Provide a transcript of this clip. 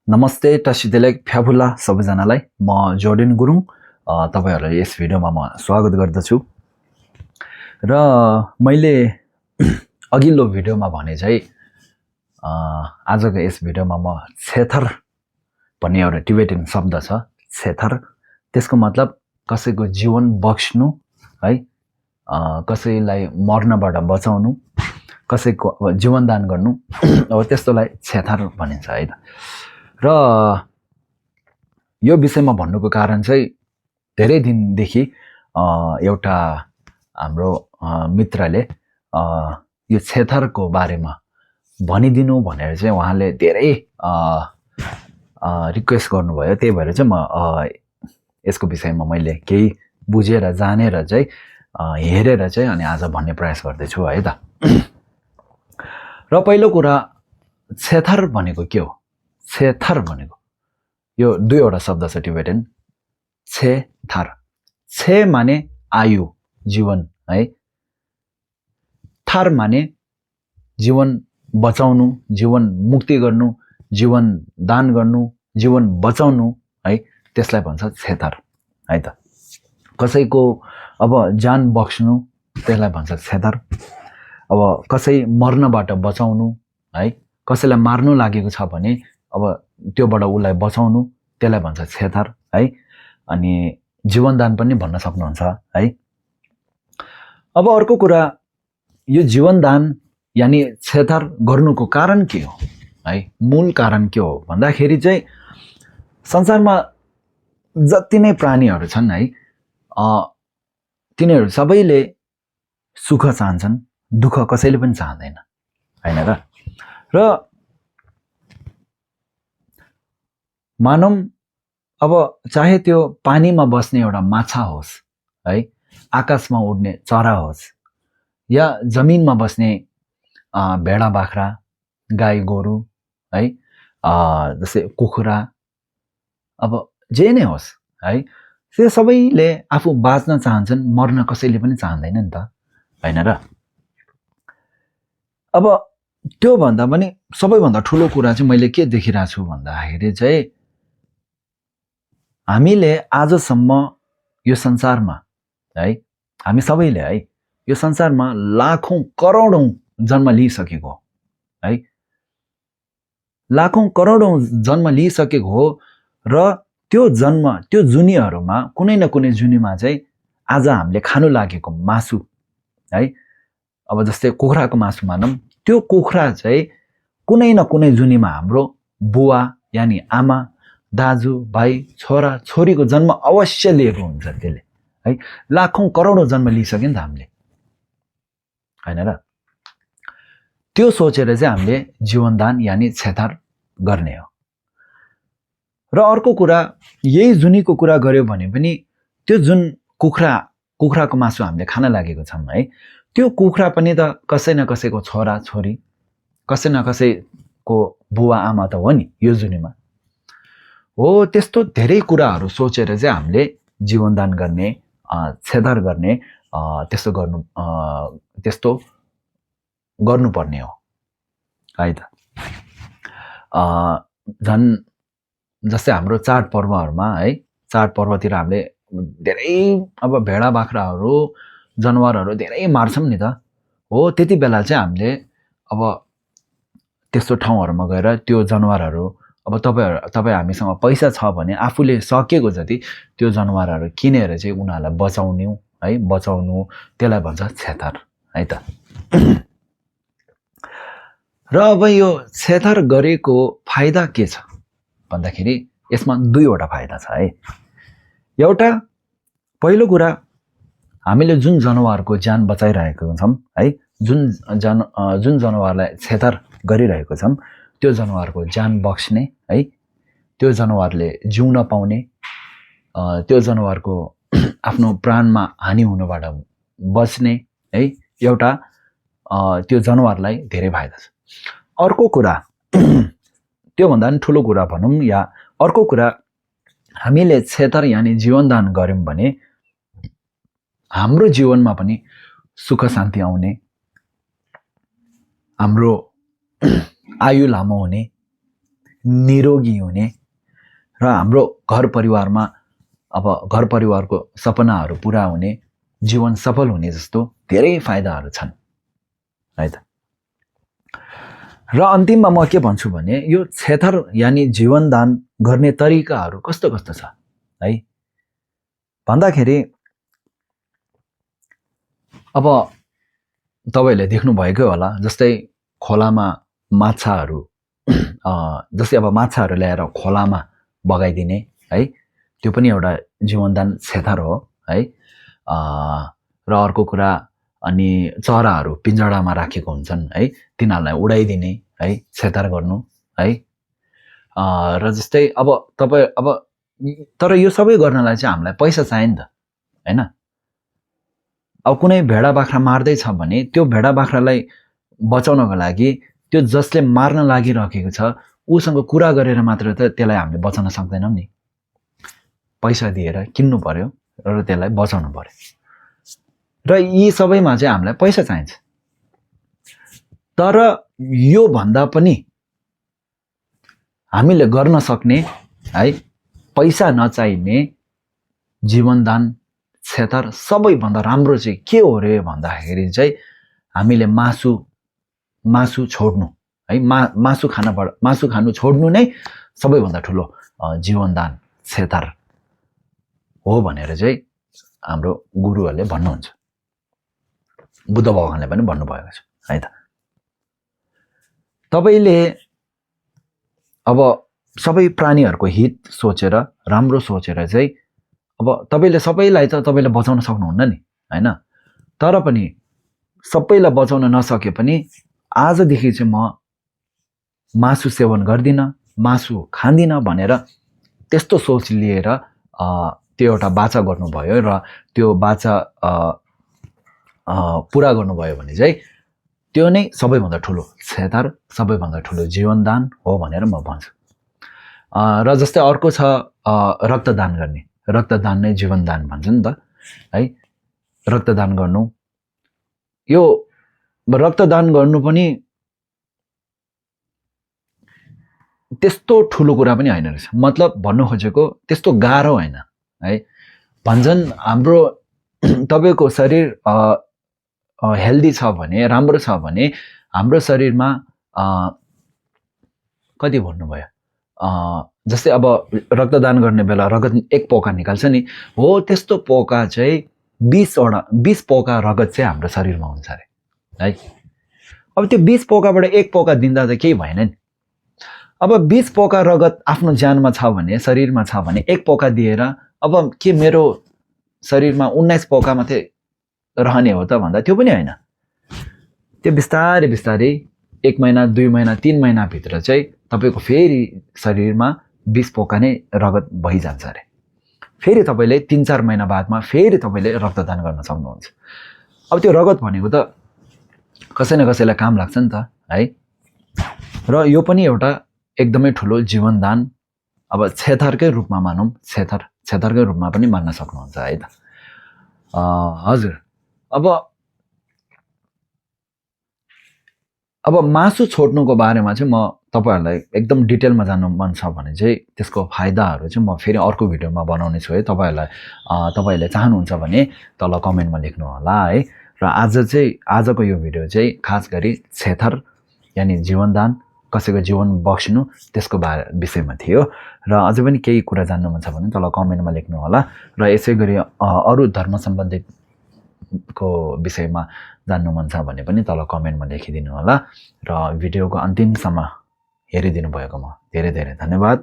नमस्ते टसिदेलेक फ्याफुल्ला सबैजनालाई म जोर्डेन गुरुङ तपाईहरुलाई यस भिडियोमा म स्वागत गर्दछु र मैले अघिल्लो भिडियोमा भने चाहिँ आजको यस भिडियोमा म छेथर भन्ने एउटा टिबेटन शब्द छ छेथर त्यसको मतलब कसैको जीवन बक्स्नु है कसैलाई मर्नबाट बचाउनु कसैको जीवनदान गर्नु अब त्यस्तोलाई छेथर भनिन्छ है त र यो विषयमा भन्नुको कारण चाहिँ धेरै दिनदेखि एउटा हाम्रो मित्रले यो छेथरको बारेमा भनिदिनु भनेर चाहिँ उहाँले धेरै रिक्वेस्ट गर्नुभयो त्यही भएर चाहिँ म यसको विषयमा मैले केही बुझेर जानेर चाहिँ हेरेर चाहिँ अनि आज भन्ने प्रयास गर्दैछु है त र पहिलो कुरा छेथर भनेको के हो छेथर भनेको यो दुईवटा शब्द छ टिबेटन छेथर छे माने आयु जीवन है थर माने जीवन बचाउनु जीवन मुक्ति गर्नु जीवन दान गर्नु जीवन बचाउनु है त्यसलाई भन्छ छेथर है त कसैको अब जान बक्स्नु त्यसलाई भन्छ छेथर अब कसै मर्नबाट बचाउनु है कसैलाई मार्नु लागेको छ भने अब त्योबाट उलाई बचाउनु त्यसलाई भन्छ छेथर है अनि जीवनदान पनि भन्न सक्नुहुन्छ है अब अर्को कुरा यो जीवनदान यानी छेथर गर्नुको कारण के हो है मूल कारण के हो भन्दाखेरि चाहिँ संसारमा जति नै प्राणीहरू छन् है तिनीहरू सबैले सुख चाहन्छन् दुःख कसैले पनि चाहदैन हैन र मानौं अब चाहे त्यो पानीमा बस्ने एउटा माछा होस् है आकाशमा उड्ने चरा होस् या जमिनमा बस्ने भेडा बाख्रा गाई गोरु है जस्तै कुखुरा अब जे नै होस् है त्यो सबैले आफू बाँच्न चाहन्छन् मर्न कसैले पनि चाहदैन नि त हैन र अब त्यो भन्दा पनि सबैभन्दा ठुलो कुरा चाहिँ मैले के देखिरहेको छु भन्दाखेरि चाहिँ हामीले आजसम्म यो संसारमा है हामी सबैले है यो संसारमा लाखौं करोडौं जन्म लिइसकेको है लाखौं करोडौं जन्म लिइसकेको हो र त्यो जन्म त्यो जुनीहरुमा कुनै न कुनै जुनीमा चाहिँ आज हामीले खानु लागेको मासु है अब जस्तै कुखुराको मासु मानौं त्यो कुखुरा चाहिँ कुनै न कुनै जुनीमा हाम्रो बुवा यानी आमा दाजु भाइ छोरा छोरीको जन्म अवश्य लिएको हुन्छ त्यसले है लाखौं करोडौं जन्म लिइसक्यो नि त हामीले हैन र त्यो सोचेर चाहिँ हामीले जीवनदान यानी छेथर गर्ने हो र अर्को कुरा यही जुनीको कुरा गर्यो भने पनि त्यो जुन कुखुराको मासु हामीले खान लागेको छौं है त्यो कुखुरा पनि त कसै न कसैको छोरा छोरी कसै न कसैको बुवा आमा त हो नि यो जुनीमा हो त्यस्तो धेरै कुराहरू सोचेर चाहिँ हामीले जीवनदान गर्ने छेदर गर्ने त्यस्तो गर्नुपर्ने हो है त झन् जस्तै हाम्रो चाडपर्वहरुमा है चाडपर्वतिर हामीले धेरै अब भेडा बाख्राहरू जनावरहरू धेरै मार्छौं नि त हो त्यति बेला चाहिँ हामीले अब त्यस्तो ठाउँहरुमा गएर त्यो जनावरहरू अब तपाई हामीसँग पैसा छ भने आफूले सकेको जति त्यो जनावरहरू किनेर चाहिँ उनीहरुलाई बचाउनु त्यसलाई भन्छ छेथर है त र अब यो छेथर गरेको फाइदा के छ भन्दाखेरि यसमा दुईवटा फाइदा छ है एउटा पहिलो कुरा हामीले जुन जनावरको ज्यान बचाइरहेको छौं है जुन जनावरलाई छेथर गरिरहेको छौं त्यो जनावरको ज्यान बक्स्ने है त्यो जनावरले जिउन पाउने त्यो जनावरको आफ्नो प्राणमा हानि हुनबाट बच्ने है एउटा त्यो जनावरलाई धेरै फाइदा छ अर्को कुरा त्यो भन्दा पनि ठूलो कुरा भनौं या अर्को कुरा हामीले छेथर यानी जीवनदान गर्यौं भने हाम्रो जीवनमा पनि सुख शान्ति आउने हाम्रो आयु लामो हुने निरोगी हुने र हाम्रो घर परिवारमा अब घर परिवारको सपनाहरू पुरा हुने, जीवन सफल हुने जस्तो धेरै फाइदाहरू छन् है त। र अन्तिममा म के भन्छु भने यो क्षेत्र यानि जीवनदान गर्ने तरिकाहरू कस्तो कस्तो छ है भन्दाखेरि अब तपाईले देख्नु भएकै होला, जस्तै खोलामा माछाहरू जस्तै अब माछाहरू ल्याएर खोलामा बगाइदिने है, त्यो पनि एउटा जीवनदान क्षेत्र हो है। र अर्को कुरा अनि चराहरू पिंजडामा राखेको हुन्छन् है, तिनीहरूलाई उडाइदिने है, क्षेत्र गर्नु है। र जस्तै अब तपाई अब तर यो सबै गर्नलाई चाहिँ हामीलाई पैसा चाहियो नि त हैन। अब कुनै भेडा बाख्रा मार्दै छ भने त्यो भेडा बाख्रालाई बचाउनको लागि त्यो जसले मार्न लागिरहेको छ उसँग कुरा गरेर मात्र त त्यसलाई हामीले बचाउन सक्दैनौं नि, पैसा दिएर किन्नु पर्यो र त्यसलाई बचाउनु पर्यो। र यी सबैमा चाहिँ हामीलाई पैसा चाहिन्छ। तर यो भन्दा पनि हामीले गर्न सक्ने है पैसा नचाहिने जीवनदान क्षेत्र सबैभन्दा राम्रो चाहिँ के हो रे भन्दाखेरि चाहिँ हामीले मासु छोड्नु है, मासु खानु छोड्नु नै सबैभन्दा ठुलो जीवनदान क्षेत्र हो भनेर चाहिँ हाम्रो गुरुहरूले भन्नुहुन्छ, बुद्ध भगवानले पनि भन्नुभएको छ है त। तपाईले अब सबै प्राणीहरूको हित सोचेर राम्रो सोचेर चाहिँ अब तपाईले सबैलाई त तपाईले बचाउन सक्नुहुन्न नि हैन। तर पनि सबैलाई बचाउन नसके पनि आजदेखि चाहिँ म मासु सेवन गर्दिन, मासु खान्दिन भनेर त्यस्तो सोच लिएर त्यो एउटा बाचा गर्नुभयो र त्यो बाचा पुरा गर्नुभयो भने चाहिँ त्यो नै सबैभन्दा ठुलो क्षेत्र, सबैभन्दा ठुलो जीवनदान हो भनेर म भन्छु। र जस्तै अर्को छ रक्तदान गर्ने, रक्तदान नै जीवनदान भन्छ नि त है। रक्तदान गर्नु, यो रक्तदान गर्नु पनि त्यस्तो ठुलो कुरा पनि हैन रहेछ। मतलब भन्नु खोजेको त्यस्तो गाह्रो हैन है। भन्छन् हाम्रो तपाईको शरीर हेल्दी छ भने, राम्रो छ भने हाम्रो शरीरमा कति भन्नुभयो, जस्तै अब रक्तदान गर्ने बेला रगत एक पोका निकाल्छ नि, हो त्यस्तो पोका चाहिँ 20 पोका रगत चाहिँ हाम्रो शरीरमा हुन्छ अरे है। अब त्यो 20 पोकाबाट एक पोका दिँदा त केही भएन नि। अब 20 पोका रगत आफ्नो ज्यानमा छ भने, शरीरमा छ भने एक पोका दिएर अब के मेरो शरीरमा 19 पोका मात्रै रहने हो त भन्दा त्यो पनि हैन। त्यो बिस्तारै बिस्तारै 1 महिना 2 महिना 3 महिना भित्र चाहिँ तपाईको फेरि शरीरमा 20 पोका नै रगत भइजान्छ अरे। फेरि तपाईले 3-4 महिना बादमा फेरि तपाईले रक्तदान गर्न सक्नुहुन्छ। अब त्यो रगत भनेको त कसै न कसैलाई काम लाग्छ नि त है। र यो पनि एउटा एकदमै ठुलो जीवनदान अब क्षेत्रकै रूपमा मानौं, क्षेत्रकै रूपमा पनि मान्न सक्नुहुन्छ है त। हजुर अब मासु छोड्नुको बारेमा चाहिँ म तपाईहरुलाई एकदम डिटेलमा जान्नु मन छ भने चाहिँ त्यसको फाइदाहरू चाहिँ म फेरि अर्को भिडियोमा बनाउने छु है। तपाईहरुले चाहनुहुन्छ भने तल कमेन्टमा लेख्नु होला है। र आजको यो भिडियो चाहिँ खास गरी क्षेत्र यानी जीवनदान, कसैको जीवन बक्सिनु त्यसको विषयमा थियो। र अझै पनि केही कुरा जान्नु मन छ भने तल कमेन्टमा लेख्नु होला। र यसै गरी अरु धर्म सम्बन्धित को विषयमा जान्नु मन छ भने पनि तल कमेन्टमा लेखिदिनु होला। र भिडियोको अन्तिमसम्म हेरिदिनु भएकोमा धेरै धेरै धन्यवाद।